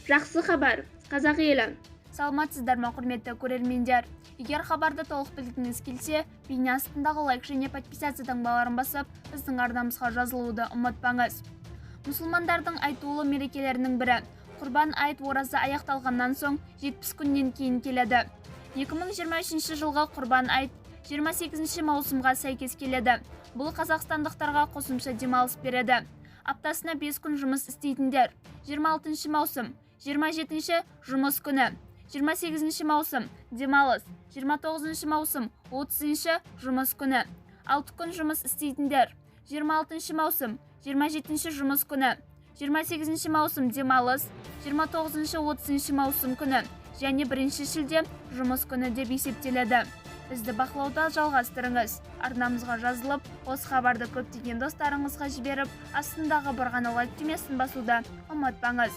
Жақсы хабар, қазақ елі! Саламатсыздар ма, құрметті көрермендер! Егер хабарды толық білгіңіз келсе, бейне астындағы лайк және подписаться таңбаларын басып, біздің арнамызға жазылуды ұмытпаңыз. Мұсылмандардың айтулы мерекелерінің бірі Құрбан айт ораза аяқталғаннан соң 70 күннен кейін келеді. 2023 жылғы Құрбан айт 28 маусымға сәйкес келеді. Бұл қазақстандықтарға қосымша демалыс береді. Аптасына 5 күн жұмыс істейтіндер: 26 маусым, 27 жұмыс күні, 28 маусым демалыс, 29 маусым, 30 жұмыс күні. 6 күн жұмыс істейтіндер: 26 маусым, 27 жұмыс күні, 28 маусым демалыс, 29-30 маусым күні және 1 шілде жұмыс күні деп есептеледі. Бізді бақылауда жалғастырыңыз. Арнамызға жазылып, осы хабарды көптеген достарыңызға жіберіп, астындағы бір ғана лайк түймесін басуды ұмытпаңыз.